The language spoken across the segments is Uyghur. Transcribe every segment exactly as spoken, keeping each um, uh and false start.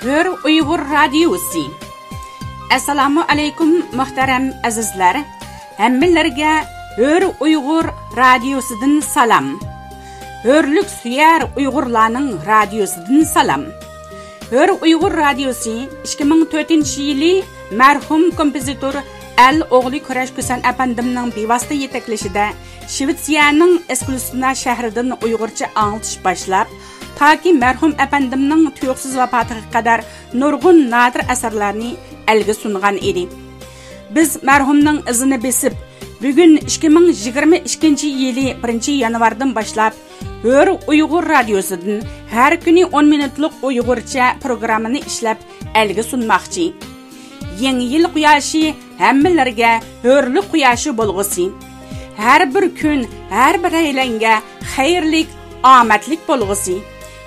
ھۆر ئۇيغۇر رادىيوسى. ئەسسالامۇ ئەلەيكۇم، مۇھتەرەم ئەزىزلەر! ھەممىلەرگە ھۆر ئۇيغۇر رادىيوسىدىن سالام. ھۆرلۈك سۆيەر ئۇيغۇرلارنىڭ رادىيوسىدىن سالام. ھۆر ئۇيغۇر رادىيوسى ئىككى مىڭ تۆتىنچى يىلى مەرھۇم كومپوزىتور ئەل ئوغلى كۈرەش كۈسەن ئەپەندىمنىڭ بىۋاسىتە يېتەكلىشىدە شىۋېتسىيەنىڭ ئېسكۇلسنا شەھىرىدىن ئۇيغۇرچە ئاڭلىتىش باشلاپ، تاكى مەرھۇم ئەپەندىمنىڭ تۇيۇقسىز ۋاپاتىغا قەدەر نۇرغۇن نادىر ئەسەرلەرنى ئەلگە سۇنغان ئىدى. بىز مەرھۇمنىڭ ئىزىنى بېسىپ، بۈگۈن ئىككى مىڭ يىگىرمە ئىككىنچى يىلى بىرىنچى يانۋاردىن باشلاپ، ھۆر ئۇيغۇر رادىيوسىدىن ھەر كۈنى ئون مىنۇتلۇق ئۇيغۇرچە پروگراممىنى ئىشلەپ ئەلگە سۇنماقچى. يېڭى يىل قۇياشى ھەممىلەرگە ھۆرلۈك قۇياشى بولغۇسى. ھەر بىر كۈن ھەر بىرەيلەنگە خەيرلىك، ئامەتلىك بولغۇسى.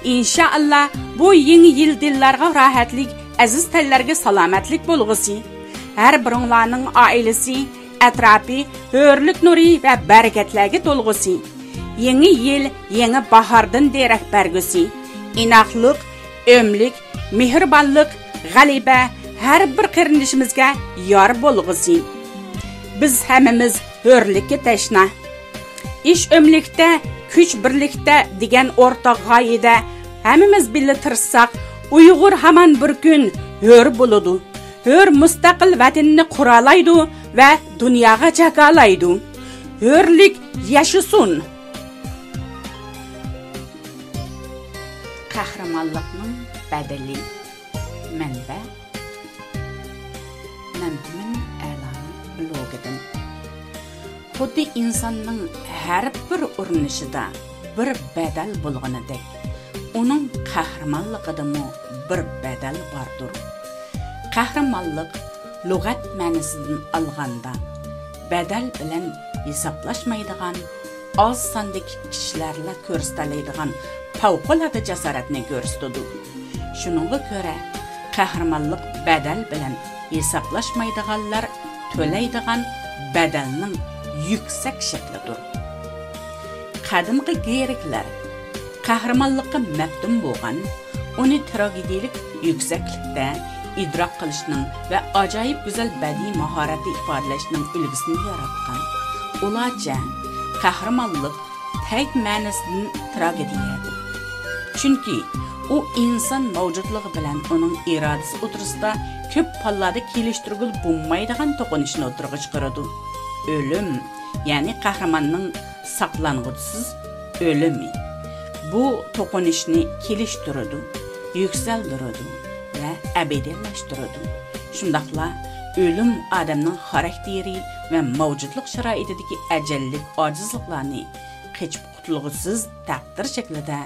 ئىنشائاللا، بۇ يېڭى يىل دىللارغا راھەتلىك، ئەزىز تەنلەرگە سالامەتلىك بولغۇسى. ھەر بىرىڭلارنىڭ ئائىلىسى، ئەتراپى ھۆرلۈك نۇرى ۋە بەرىكەتلەرگە تولغۇسى. يېڭى يىل يېڭى باھاردىن دېرەك بەرگۈسى. ئىناقلىق، ئۆملۈك، مېھرىبانلىق، غەلىبە ھەر بىر قېرىندىشىمىزگە يار بولغۇسى. بىز ھەممىمىز ھۆرلۈككە تەشنا. ئىش ئۆملۈكتە، كۈچ بىرلىكتە دېگەن ئورتاق غايىدە ھەممىمىز بىللە تىرىشساق، ئۇيغۇر ھامان بىر كۈن ھۆر بولىدۇ. ھۆر مۇستەقىل ۋەتىنىنى قۇرالايدۇ ۋە دۇنياغا جاكارلايدۇ. ھۆرلۈك ياشىسۇن! قەھرىمانلىقنىڭ بەدىلى. مەنبە: مەمتىمىن ئەلانىڭ بلوگىدىن. خۇددى ئىنساننىڭ ھەر بىر ئۇرۇنۇشىدا بىر بەدەل بولغىنىدەك، ئۇنىڭ قەھرىمانلىقىدىمۇ بىر بەدەل باردۇر. قەھرىمانلىق لۇغەت مەنىسىدىن ئالغاندا، بەدەل بىلەن ھېسابلاشمايدىغان، ئاز ساندىكى كىشىلەرلا كۆرسىتەلەيدىغان پەۋقۇلئاددە جاسارەتنى كۆرسىتىدۇ. شۇنىڭغا كۆرە، قەھرىمانلىق بەدەل بىلەن ھېسابلاشمايدىغانلار تۆلەيدىغان بەدەلنىڭ يۈكسەك شەكلىدۇر. قەدىمكى گرېكلەر قەھرىمانلىققا مەپتۇن بولغان، ئۇنى تراگېدىيەلىك يۈكسەكلىكتە ئىدراك قىلىشنىڭ ۋە ئاجايىپ گۈزەل بەدىئىي ماھارەتتە ئىپادىلەشنىڭ ئۈلگىسىنى ياراتقان. ئۇلارچە، قەھرىمانلىق تەگ مەنىسىدىن تراگېدىيەدۇر. چۈنكى ئۇ ئىنسان مەۋجۇتلۇقى بىلەن ئۇنىڭ ئىرادىسى ئوتتۇرىسىدا كۆپ ھاللاردا كېلىشتۈرگىلى بولمايدىغان توقۇنۇشنى ئوتتۇرىغا چىقىرىدۇ. ئۆلۈم، يەنى قەھرىماننىڭ ساقلانغۇسىز ئۆلۈمى بۇ توقۇنۇشنى كېلىشتۈرىدۇ، يۈكسەلدۈرىدۇ ۋە ئەبەدىيلەشتۈرىدۇ. شۇنداقلا ئۆلۈم ئادەمنىڭ خاراكتېرى ۋە مەۋجۇتلۇق شارائىتىدىكى ئەجەللىك ئاجىزلىقلارنى قېچىپ قۇتۇلغۇسىز تەقدىر شەكلىدە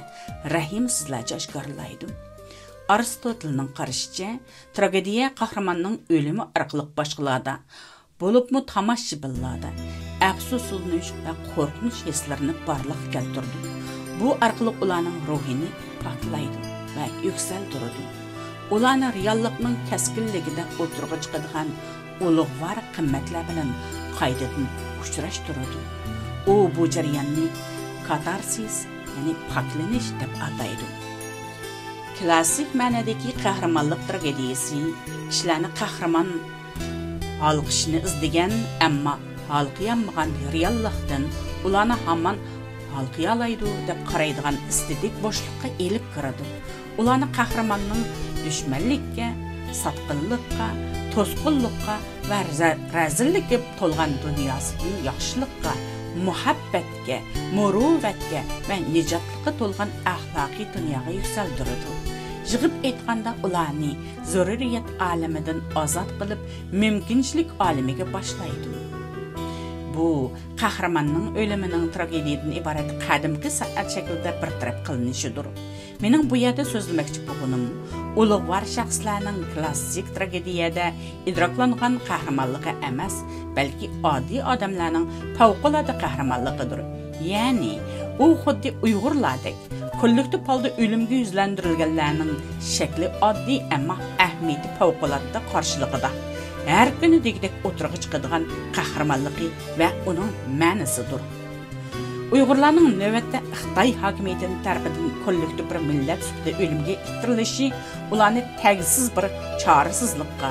رەھىمسىزلەرچە ئاشكارىلايدۇ. ئارستوتېلنىڭ قارىشىچە، تراگېدىيە قەھرىماننىڭ ئۆلۈمى ئارقىلىق باشقىلاردا، بولۇپمۇ تاماشىبىنلاردا ئەپسۇسلىنىش ۋە قورقۇنچ ھېسلىرىنى بارلىققا كەلتۈرىدۇ. بۇ ئارقىلىق ئۇلارنىڭ روھىنى پاكلايدۇ ۋە يۈكسەلدۈرىدۇ. ئۇلارنى رېئاللىقنىڭ كەسكىنلىكىدە ئوتتۇرىغا چىقىدىغان ئۇلۇغۋار قىممەتلەر بىلەن قايتىدىن ئۇچراشتۇرىدۇ. ئۇ بۇ جەرياننى كاتارسىس، يەنى پاكلىنىش دەپ ئاتايدۇ. كلاسسىك مەنىدىكى قەھرىمانلىق تراگېدىيىسى كىشىلەرنى قەھرىمان ھالقىشنى ئىزدىگەن، ئەمما ھالقىيالمىغان رېئاللىقتىن ئۇلارنى ھامان ھالقىيالايدۇ دەپ قارايدىغان ئېستېتىك بوشلۇققا ئېلىپ كىرىدۇ. ئۇلارنى قەھرىماننىڭ دۈشمەنلىككە، ساتقىنلىققا، توسقۇنلۇققا ۋە رە-، رەزىللىككە تولغان دۇنياسىدىن ياخشىلىققا، مۇھەببەتكە، مۇرۇۋۋەتكە ۋە نىجاتلىققا تولغان ئەخلاقىي دۇنياغا يۈكسەلدۈرىدۇ. يىغىپ ئېيتقاندا، ئۇلارنى زۆرۈرىيەت ئالىمىدىن ئازاد قىلىپ، مۇمكىنچىلىك ئالىمىگە باشلايدۇ. بۇ قەھرىماننىڭ ئۆلۈمىنىڭ تراگېدىيەدىن ئىبارەت قەدىمكى سەنئەت شەكلىدە بىر تەرەپ قىلىنىشىدۇر. مېنىڭ بۇ يەردە سۆزلىمەكچى بولغىنىم، ئۇلۇغۋار شەخسلەرنىڭ كلاسسىك تراگېدىيەدە ئىدراكلانغان قەھرىمانلىقى ئەمەس، بەلكى ئاددىي ئادەملەرنىڭ پەۋقۇلئاددە قەھرىمانلىقىدۇر. يەنى، ئۇ خۇددى ئۇيغۇرلاردەك كوللېكتىپ ھالدا ئۆلۈمگە يۈزلەندۈرۈلگەنلەرنىڭ شەكلى ئاددىي، ئەمما ئەھمىيىتى پەۋقۇلئاددە قارشىلىقىدا ھەر كۈنى دېگۈدەك ئوتتۇرىغا چىقىدىغان قەھرىمانلىقى ۋە ئۇنىڭ مەنىسىدۇر. ئۇيغۇرلارنىڭ نۆۋەتتە خىتاي ھاكىمىيىتىنىڭ تەرىپىدىن كوللېكتىپ بىر مىللەت سۈپىتىدە ئۆلۈمگە ئىتتىرىلىشى ئۇلارنى تەگسىز بىر چارىسىزلىققا،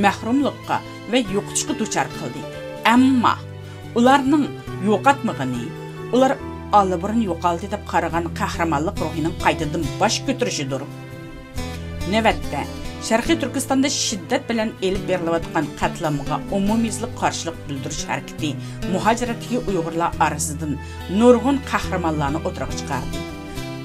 مەھرۇملۇققا ۋە يوقىتىشقا دۇچار قىلدى. ئەمما ئۇلارنىڭ يوقاتمىغىنى، ئۇلار ئاللىبۇرۇن يوقالدى دەپ قارىغان قەھرىمانلىق روھىنىڭ قايتىدىن باش كۆتۈرۈشىدۇر. نۆۋەتتە، شەرقىي تۈركىستاندا شىددەت بىلەن ئېلىپ بېرىلىۋاتقان قەتلىئامغا ئومۇميۈزلۈك قارشىلىق بىلدۈرۈش ھەرىكىتى مۇھاجىرەتتىكى ئۇيغۇرلار ئارىسىدىن نۇرغۇن قەھرىمانلارنى ئوتتۇرىغا چىقاردى.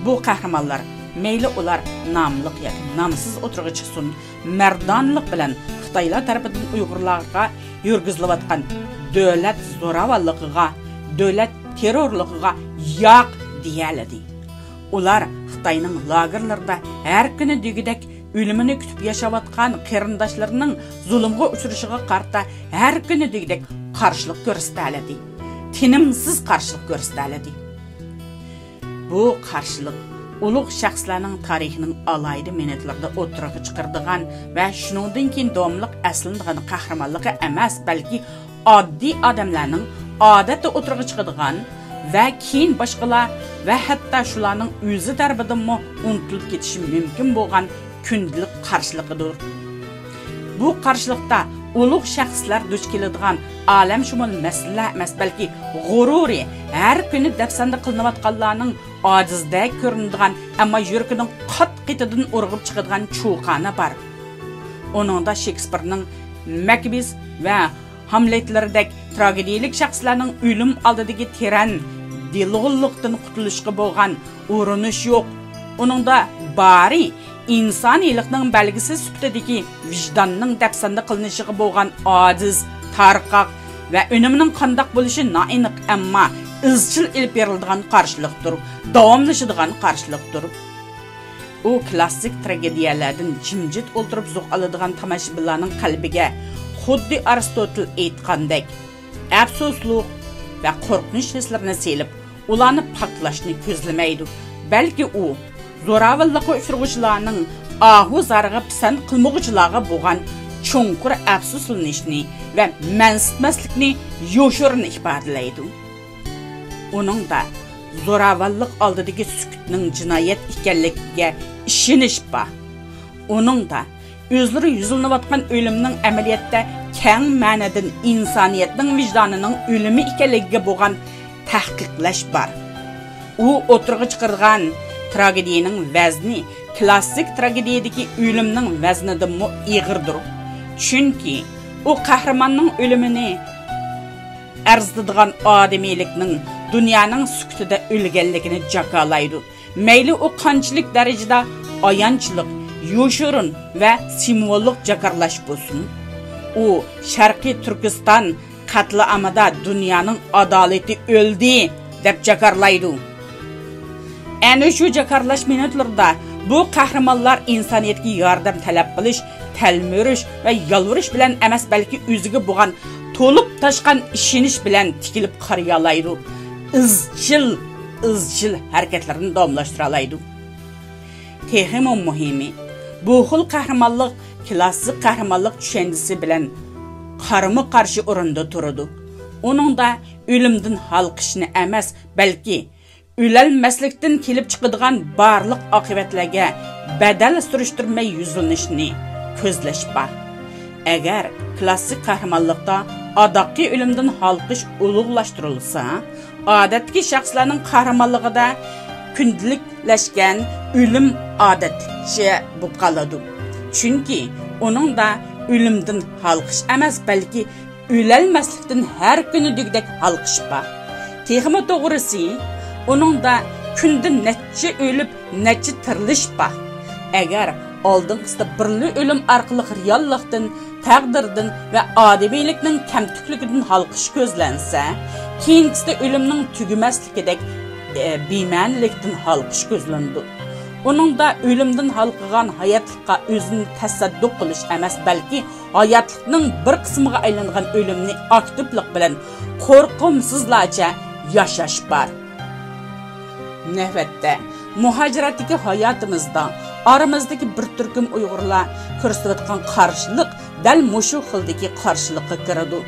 بۇ قەھرىمانلار، مەيلى ئۇلار ناملىق ياكى نامسىز ئوتتۇرىغا چىقسۇن، مەردانىلىق بىلەن خىتايلار تەرىپىدىن ئۇيغۇرلارغا يۈرگۈزۈلۈۋاتقان دۆلەت زوراۋانلىقىغا، دۆلەت تېررورلۇقىغا ياق دېيەلىدى. ئۇلار خىتاينىڭ لاگېرلىرىدا ھەر كۈنى دېگۈدەك ئۆلۈمىنى كۈتۈپ ياشاۋاتقان قېرىنداشلىرىنىڭ زۇلۇمغا ئۇچرىشىغا قارىتا ھەر كۈنى دېگۈدەك قارشىلىق كۆرسىتەلىدى. تىنىمسىز قارشىلىق كۆرسىتەلىدى. بۇ قارشىلىق ئۇلۇغ شەخسلەرنىڭ تارىخىنىڭ ئالاھىدە مىنۇتلىرىدا ئوتتۇرىغا چىقىرىدىغان ۋە شۇنىڭدىن كېيىن داۋاملىق ئەسلىنىدىغان قەھرىمانلىقى ئەمەس، بەلكى ئاددىي ئادەملەرنىڭ ئادەتتە ئوتتۇرىغا چىقىدىغان ۋە كېيىن باشقىلار ۋە ھەتتا شۇلارنىڭ ئۆزى تەرىپىدىنمۇ ئۇنتۇلۇپ كېتىشى مۇمكىن بولغان كۈندىلىك قارشىلىقىدۇر. بۇ قارشىلىقتا ئۇلۇغ شەخسلەر دۇچ كېلىدىغان ئالەمشۇمۇل مەسىلىلەر ئەمەس، بەلكى غۇرۇرى ھەر كۈنى دەپسەندە قىلىنىۋاتقانلارنىڭ ئاجىزدەك كۆرۈنىدىغان، ئەمما يۈرىكىنىڭ قات-قېتىدىن ئۇرغۇپ چىقىدىغان چۇقانى بار. ئۇنىڭدا شېكسپىرنىڭ مەكبېس ۋە ھاملېتلىرىدەك تراگېدىيەلىك شەخسلەرنىڭ ئۆلۈم ئالدىدىكى تىرەن دىلغۇنلۇقتىن قۇتۇلۇشقا بولغان ئۇرۇنۇش يوق. ئۇنىڭدا بارى ئىنسانىيلىقنىڭ بەلگىسى سۈپىتىدىكى ۋىجداننىڭ دەپسەندە قىلىنىشىغا بولغان ئاجىز، تارقاق ۋە ئۈنۈمىنىڭ قانداق بولۇشى نائېنىق، ئەمما ئىزچىل ئېلىپ بېرىلىدىغان قارشىلىقتۇر، داۋاملىشىدىغان قارشىلىقتۇر. ئۇ كىلاسسىك تراگېدىيەلەردىن جىمجىت ئولتۇرۇپ زوق ئالىدىغان تاماشىبىنلارنىڭ قەلبىگە خۇددى ئارستوتىل ئېيتقاندەك، ئەپسۇسلۇق ۋە قورقۇنچ ھېسلىرىنى سېلىپ، ئۇلارنى پاكلاشنى كۆزلىمەيدۇ، بەلكى ئۇ زوراۋانلىققا ئۇچرىغۇچىلارنىڭ ئاھۇ زارىغا پىسەنت قىلمىغۇچىلارغا بولغان چوڭقۇر ئەپسۇسلىنىشنى ۋە مەنسىتمەسلىكنى يوشۇرۇن ئىپادىلەيدۇ. ئۇنىڭدا زوراۋانلىق ئالدىدىكى سۈكۈتنىڭ جىنايەت ئىكەنلىكىگە ئىشىنىش بار. ئۇنىڭدا ئۆزلىرى يۈزلىنىۋاتقان ئۆلۈمنىڭ ئەمەلىيەتتە كەڭ مەنىدىن ئىنسانىيەتنىڭ ۋىجدانىنىڭ ئۆلۈمى ئىكەنلىكىگە بولغان تەھقىقلەش بار. ئۇ ئوتتۇرىغا چىقىرغان تراگېدىيەنىڭ ۋەزنى كىلاسسىك تراگېدىيەدىكى ئۆلۈمنىڭ ۋەزنىدىنمۇ ئېغىردۇر. چۈنكى ئۇ قەھرىماننىڭ ئۆلۈمىنى ئەرزىتىدىغان ئادىمىيلىكنىڭ دۇنيانىڭ سۈكۈتىدە ئۆلگەنلىكىنى جاكارلايدۇ. مەيلى ئۇ قانچىلىك دەرىجىدە ئايانچلىق، يوشۇرۇن ۋە سىمۋوللۇق جاكارلاش بولسۇن، ئۇ شەرقىي تۈركىستان قەتلىئامىدا دۇنيانىڭ ئادالىتى ئۆلدى دەپ جاكارلايدۇ. ئەنە شۇ جاكارلاش مىنۇتلىرىدا بۇ قەھرىمانلار ئىنسانىيەتكە ياردەم تەلەپ قىلىش، تەلمۈرۈش ۋە يالۋۇرۇش بىلەن ئەمەس، بەلكى ئۆزىگە بولغان تولۇپ تاشقان ئىشىنىش بىلەن تىكىلىپ قارىيالايدۇ. ئىزچىل، ئىزچىل ھەرىكەتلىرىنى داۋاملاشتۇرالايدۇ. تېخىمۇ مۇھىمى، بۇ خىل قەھرىمانلىق كىلاسسىك قەھرىمانلىق چۈشەنچىسى بىلەن قارىمۇ قارشى ئورۇندا تۇرىدۇ. ئۇنىڭدا ئۆلۈمدىن ھالقىشنى ئەمەس، بەلكى ئۆلەلمەسلىكتىن كېلىپ چىقىدىغان بارلىق ئاقىۋەتلەرگە بەدەل سۈرۈشتۈرمەي يۈزلىنىشنى كۆزلەش بار. ئەگەر كىلاسسىك قەھرىمانلىقتا ئاداققى ئۆلۈمدىن ھالقىش ئۇلۇغلاشتۇرۇلسا، ئادەتتىكى شەخسلەرنىڭ قەھرىمانلىقىدا كۈندىلىكلەشكەن ئۆلۈم ئادەتلىكچە بولۇپ قالىدۇ. چۈنكى ئۇنىڭدا ئۆلۈمدىن ھالقىش ئەمەس، بەلكى ئۆلەلمەسلىكتىن ھەر كۈنى دېگۈدەك ھالقىش بار. تېخىمۇ توغرىسى، ئۇنىڭدا كۈندە نەچچە ئۆلۈپ، نەچچە تىرىلىش بار. ئەگەر ئالدىنقىسىدا بىرلا ئۆلۈم ئارقىلىق رېئاللىقتىن، تەقدىردىن ۋە ئادىمىيلىكنىڭ كەمتۈكلۈكىدىن ھالقىش كۆزلەنسە، كېيىنكىسىدە ئۆلۈمنىڭ تۈگىمەسلىكىدەك، ئە، بىمەنىلىكتىن ھالقىش كۆزلىنىدۇ. ئۇنىڭدا ئۆلۈمدىن ھالقىغان ھاياتلىققا ئۆزىنى تەسەددۇق قىلىش ئەمەس، بەلكى ھاياتلىقنىڭ بىر قىسمىغا ئايلانغان ئۆلۈمنى ئاكتىپلىق بىلەن قورقۇمسىزلارچە ياشاش بار. نۆۋەتتە، مۇھاجىرەتتىكى ھاياتىمىزدا ئارىمىزدىكى بىر تۈركۈم ئۇيغۇرلار كۆرسىتىۋاتقان قارشىلىق دەل مۇشۇ خىلدىكى قارشىلىققا كىرىدۇ.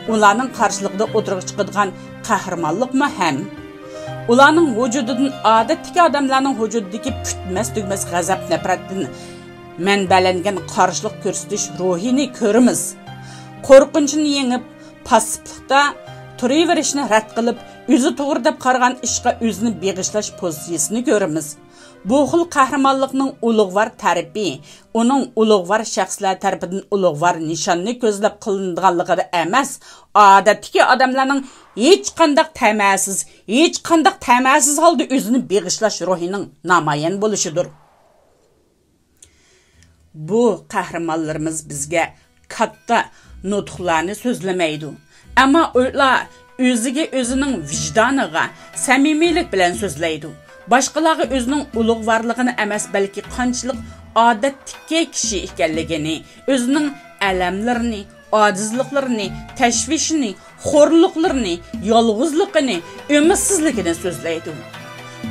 ئۇلارنىڭ قارشىلىقىدا ئوتتۇرىغا چىقىدىغان قەھرىمانلىقمۇ ھەم ئۇلارنىڭ ۋۇجۇدىدىن ئادەتتىكى ئادەملەرنىڭ ۋۇجۇدىدىكى پۈتمەس-تۈگىمەس غەزەپ-نەپرەتتىن مەنبەلەنگەن قارشىلىق كۆرسىتىش روھىنى كۆرىمىز. قورقۇنچنى يېڭىپ، پاسسىپلىقتا تۇرۇۋېرىشنى رەت قىلىپ، ئۆزى توغرا دەپ قارىغان ئىشقا ئۆزىنى بېغىشلاش پوزىتسىيىسىنى كۆرىمىز. بۇ خىل قەھرىمانلىقنىڭ ئۇلۇغۋار تەرىپى، ئۇنىڭ ئۇلۇغۋار شەخسلەر تەرىپىدىن ئۇلۇغۋار نىشاننى كۆزلەپ قىلىنىدىغانلىقىدا ئەمەس، ئادەتتىكى ئادەملەرنىڭ ھېچقانداق تەمەسىز، ھېچقانداق تەمەسىز ھالدا ئۆزىنى بېغىشلاش روھىنىڭ نامايان بولۇشىدۇر. بۇ قەھرىمانلىرىمىز بىزگە كاتتا نۇتۇقلارنى سۆزلىمەيدۇ. ئەمما ئۇلار ئۆزىگە، ئۆزىنىڭ ۋىجدانىغا سەمىمىيلىك بىلەن سۆزلەيدۇ. باشقىلارغا ئۆزىنىڭ ئۇلۇغۋارلىقىنى ئەمەس، بەلكى قانچىلىك ئادەتتىكى كىشى ئىكەنلىكىنى، ئۆزىنىڭ ئەلەملىرىنى، ئاجىزلىقلىرىنى، تەشۋىشىنى، خورلۇقلىرىنى، يالغۇزلۇقىنى، ئۈمىدسىزلىكىنى سۆزلەيدۇ.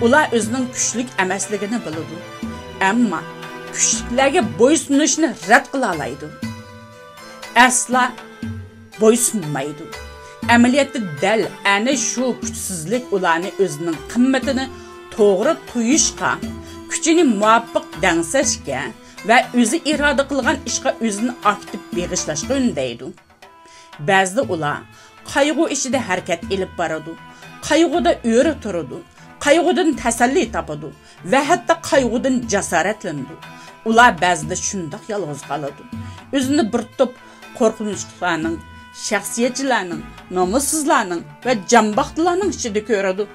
ئۇلار ئۆزىنىڭ كۈچلۈك ئەمەسلىكىنى بىلىدۇ، ئەمما كۈچلۈكلەرگە بويسۇنۇشنى رەت قىلالايدۇ. ئەسلا بويسۇنمايدۇ. ئەمەلىيەتتە دەل ئەنە شۇ كۈچسىزلىك ئۇلارنى ئۆزىنىڭ قىممىتىنى توغرا تۇيۇشقا، كۈچىنى مۇۋاپىق دەڭسەشكە ۋە ئۆزى ئىرادە قىلغان ئىشقا ئۆزىنى ئاكتىپ بېغىشلاشقا ئۈندەيدۇ. بەزىدە ئۇلار قايغۇ ئىچىدە ھەرىكەت ئېلىپ بارىدۇ، قايغۇدا ئۆرە تۇرىدۇ، قايغۇدىن تەسەللى تاپىدۇ ۋە ھەتتا قايغۇدىن جاسارەتلىنىدۇ. ئۇلار بەزىدە شۇنداق يالغۇز قالىدۇ، ئۆزىنى بىر توپ قورقۇنچلۇقلارنىڭ، شەخسىيەتچىلەرنىڭ، نومۇسسىزلارنىڭ ۋە جانباختىلارنىڭ ئىچىدە كۆرىدۇ.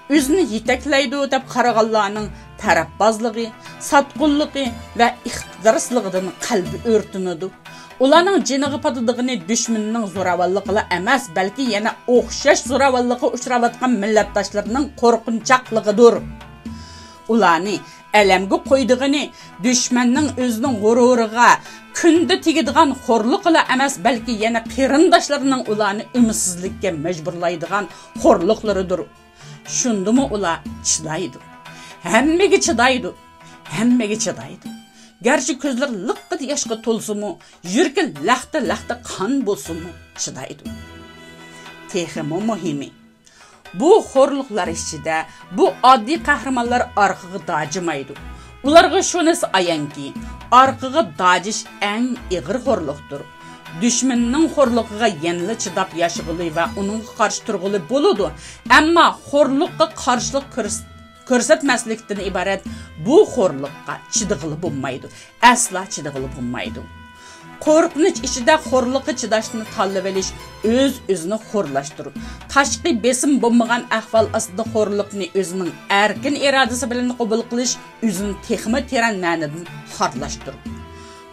ئۆزىنى يېتەكلەيدۇ دەپ قارىغانلارنىڭ تەرەپبازلىقى، ساتقۇنلۇقى ۋە ئىقتىدارسىزلىقىدىن قەلبى ئۆرتىنىدۇ. ئۇلارنىڭ جېنىغا پاتىدىغىنى دۈشمىنىنىڭ زوراۋانلىقىلا ئەمەس، بەلكى يەنە ئوخشاش زوراۋانلىققا ئۇچراۋاتقان مىللەتداشلىرىنىڭ قورقۇنچاقلىقىدۇر. ئۇلارنى ئەلەمگە قويىدىغىنى دۈشمەننىڭ ئۆزىنىڭ غۇرۇرىغا كۈندە تېگىدىغان خورلۇقىلا ئەمەس، بەلكى يەنە قېرىنداشلىرىنىڭ ئۇلارنى ئۈمىدسىزلىككە مەجبۇرلايدىغان خورلۇقلىرىدۇر. شۇندىمۇ ئۇلار چىدايدۇ. ھەممىگە چىدايدۇ. ھەممىگە چىدايدۇ. گەرچە كۆزلىرى لىققىدە ياشقا تولسىمۇ، يۈرىكى لەختە-لەختە قان بولسىمۇ چىدايدۇ. تېخىمۇ مۇھىمى، بۇ خورلۇقلار ئىچىدە بۇ ئاددىي قەھرىمانلار ئارقىغا داجىمايدۇ. ئۇلارغا شۇنىسى ئايانكى، ئارقىغا داجىش ئەڭ ئېغىر خورلۇقتۇر. دۈشمىنىنىڭ خورلۇقىغا يەنىلا چىداپ ياشىغىلى ۋە ئۇنىڭغا قارشى تۇرغىلى بولىدۇ، ئەمما خورلۇققا قارشىلىق كۆرس-، كۆرسەتمەسلىكتىن ئىبارەت بۇ خورلۇققا چىدىغىلى بولمايدۇ، ئەسلا چىدىغىلى بولمايدۇ. قورقۇنچ ئىچىدە خورلۇققا چىداشنى تاللىۋېلىش ئۆز-ئۆزىنى خورلاشتۇر. تاشقى بېسىم بولمىغان ئەھۋال ئاستىدا خورلۇقنى ئۆزىنىڭ ئەركىن ئىرادىسى بىلەن قوبۇل قىلىش ئۆزىنى تېخىمۇ تېرەن مەنىدىن خارلاشتۇر.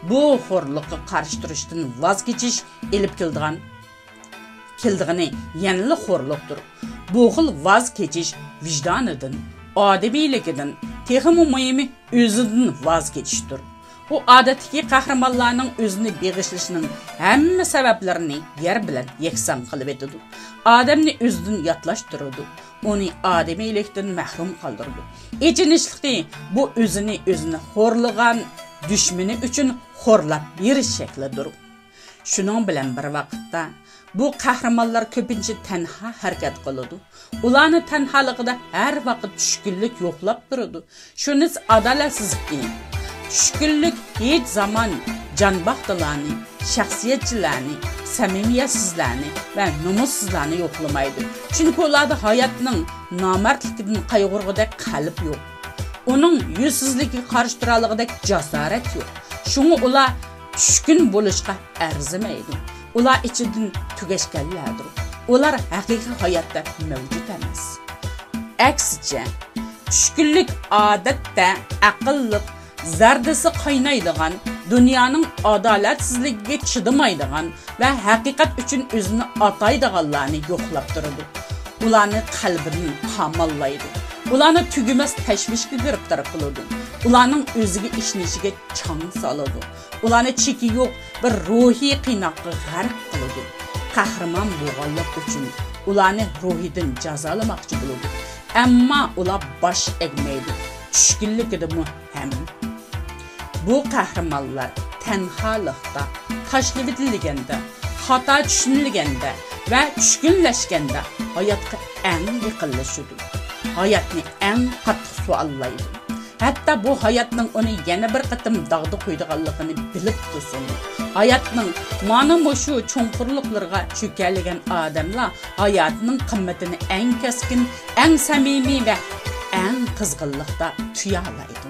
بۇ خورلۇققا قارشى تۇرۇشتىن ۋاز كېچىش ئېلىپ كېلىدىغان، كېلىدىغىنى يەنىلا خورلۇقتۇر. بۇ خىل ۋاز كېچىش ۋىجدانىدىن، ئادىمىيلىكىدىن، تېخىمۇ مۇھىمى ئۆزىدىن ۋاز كېچىشتۇر. ئۇ ئادەتتىكى قەھرىمانلارنىڭ ئۆزىنى بېغىشلىشىنىڭ ھەممە سەۋەبلىرىنى يەر بىلەن يەكسان قىلىۋېتىدۇ. ئادەمنى ئۆزىدىن ياتلاشتۇرىدۇ. ئۇنى ئادىمىيلىكتىن مەھرۇم قالدۇرىدۇ. ئېچىنىشلىقى، بۇ ئۆزىنى ئۆزىنى خورلىغان دۈشمىنى ئۈچۈن خورلاپ بېرىش شەكلىدۇر. شۇنىڭ بىلەن بىر ۋاقىتتا، بۇ قەھرىمانلار كۆپىنچە تەنھا ھەرىكەت قىلىدۇ. ئۇلارنى تەنھالىقىدا ھەر ۋاقىت چۈشكۈنلۈك يوقلاپ تۇرىدۇ. شۇنىسى ئادالەتسىزلىكى، چۈشكۈنلۈك ھېچ زامان جانباختىلارنى، شەخسىيەتچىلەرنى، سەمىمىيەتسىزلەرنى ۋە نومۇسسىزلارنى يوقلىمايدۇ. چۈنكى ئۇلاردا ھاياتنىڭ نامەردلىكىدىن قايغۇرغۇدەك قەلب يوق. ئۇنىڭ يۈزسىزلىكىگە قارشى تۇرالىغۇدەك جاسارەت يوق. شۇڭا ئۇلار چۈشكۈن بولۇشقا ئەرزىمەيدۇ. ئۇلار ئىچىدىن تۈگەشكەنلەردۇر. ئۇلار ھەقىقىي ھاياتتا مەۋجۇت ئەمەس. ئەكسىچە، چۈشكۈنلۈك ئادەتتە ئەقىللىق، زەردىسى قاينايدىغان، دۇنيانىڭ ئادالەتسىزلىكىگە چىدىمايدىغان ۋە ھەقىقەت ئۈچۈن ئۆزىنى ئاتايدىغانلارنى يوقلاپ تۇرىدۇ. ئۇلارنى قەلبىدىن قاماللايدۇ. ئۇلارنى تۈگىمەس تەشۋىشكە گىرىپتار قىلىدۇ. ئۇلارنىڭ ئۆزىگە ئىشىنىشىگە چاڭ سالىدۇ. ئۇلارنى چېكى يوق بىر روھىي قىيناققا غەرق قىلىدۇ. قەھرىمان بولغانلىق ئۈچۈن ئۇلارنى روھىدىن جازالىماقچى بولىدۇ. ئەمما ئۇلار باش ئەگمەيدۇ. چۈشكۈنلۈكىدىمۇ ھەم. بۇ قەھرىمانلار تەنھالىقتا، تاشلىۋېتىلگەندە، خاتا چۈشىنىلگەندە ۋە چۈشكۈنلەشكەندە ھاياتقا ئەڭ يېقىنلىشىدۇ. ھاياتنى ئەڭ قاتتىق سوئاللايدۇ. ھەتتا بۇ ھاياتنىڭ ئۇنى يەنە بىر قېتىم داغدا قويىدىغانلىقىنى بىلىپ تۇرسىمۇ، ھاياتنىڭ مانا مۇشۇ چوڭقۇرلۇقلىرىغا چۆكەلىگەن ئادەملا ھاياتنىڭ قىممىتىنى ئەڭ كەسكىن، ئەڭ سەمىمىي ۋە ئەڭ قىزغىنلىقتا تۇيالايدۇ.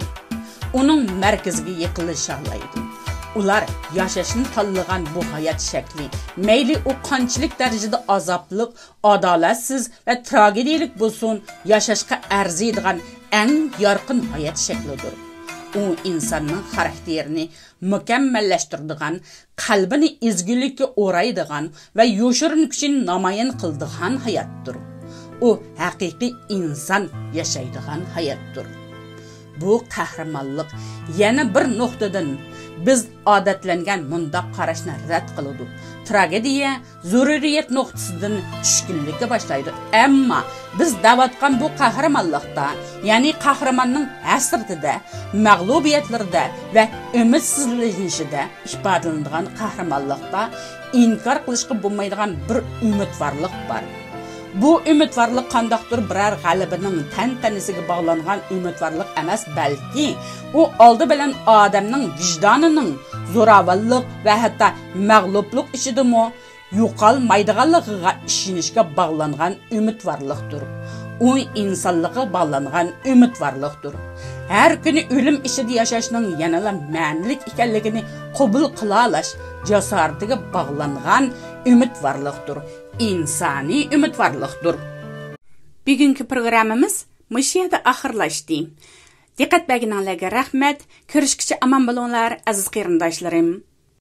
ئۇنىڭ مەركىزىگە يېقىنلىشالايدۇ. ئۇلار ياشاشنى تاللىغان بۇ ھايات شەكلى، مەيلى ئۇ قانچىلىك دەرىجىدە ئازابلىق، ئادالەتسىز ۋە تراگېدىيىلىك بولسۇن، ياشاشقا ئەرزىيدىغان ئەڭ يارقىن ھايات شەكلىدۇر. ئۇ ئىنساننىڭ خاراكتېرىنى مۇكەممەللەشتۈرىدىغان، قەلبىنى ئىزگىلىككە ئورايدىغان ۋە يوشۇرۇن كۈچىنى نامايان قىلىدىغان ھاياتتۇر. ئۇ ھەقىقىي ئىنسان ياشايدىغان ھاياتتۇر. بۇ قەھرىمانلىق يەنە بىر نۇقتىدىن بىز ئادەتلەنگەن مۇنداق قاراشنى رەت قىلىدۇ. تراگېدىيە زۆرۈرىيەت نۇقتىسىدىن چۈشكۈنلۈككە باشلايدۇ. ئەمما بىز دەۋاتقان بۇ قەھرىمانلىقتا، يەنى قەھرىماننىڭ ھەسرىتىدە، مەغلۇبىيەتلىرىدە ۋە ئۈمىدسىزلىنىشىدە ئىپادىلىنىدىغان قەھرىمانلىقتا ئىنكار قىلىشقا بولمايدىغان بىر ئۈمىدۋارلىق بار. بۇ ئۈمىدۋارلىق قانداقتۇر بىرەر غەلىبىنىڭ تەنتەنىسىگە باغلانغان ئۈمىدۋارلىق ئەمەس، بەلكى ئۇ ئالدى بىلەن ئادەمنىڭ ۋىجدانىنىڭ زوراۋانلىق ۋە ھەتتا مەغلۇپلۇق ئىچىدىمۇ يوقالمايدىغانلىقىغا ئىشىنىشكە باغلانغان ئۈمىدۋارلىقتۇر. ئۇ ئىنسانلىققا باغلانغان ئۈمىدۋارلىقتۇر. ھەر كۈنى ئۆلۈم ئىچىدە ياشاشنىڭ يەنىلا مەنىلىك ئىكەنلىكىنى قوبۇل قىلالاش جاسارىتىگە باغلانغان ئۈمىدۋارلىقتۇر. ئىنسانىي ئۈمىدۋارلىقتۇر. بۈگۈنكى پروگراممىمىز مۇشۇ يەردە ئاخىرلاشتى. دىققەت بەرگىنىڭلارغا رەھمەت. كۆرۈشكىچە ئامان بولۇڭلار، ئەزىز قېرىنداشلىرىم.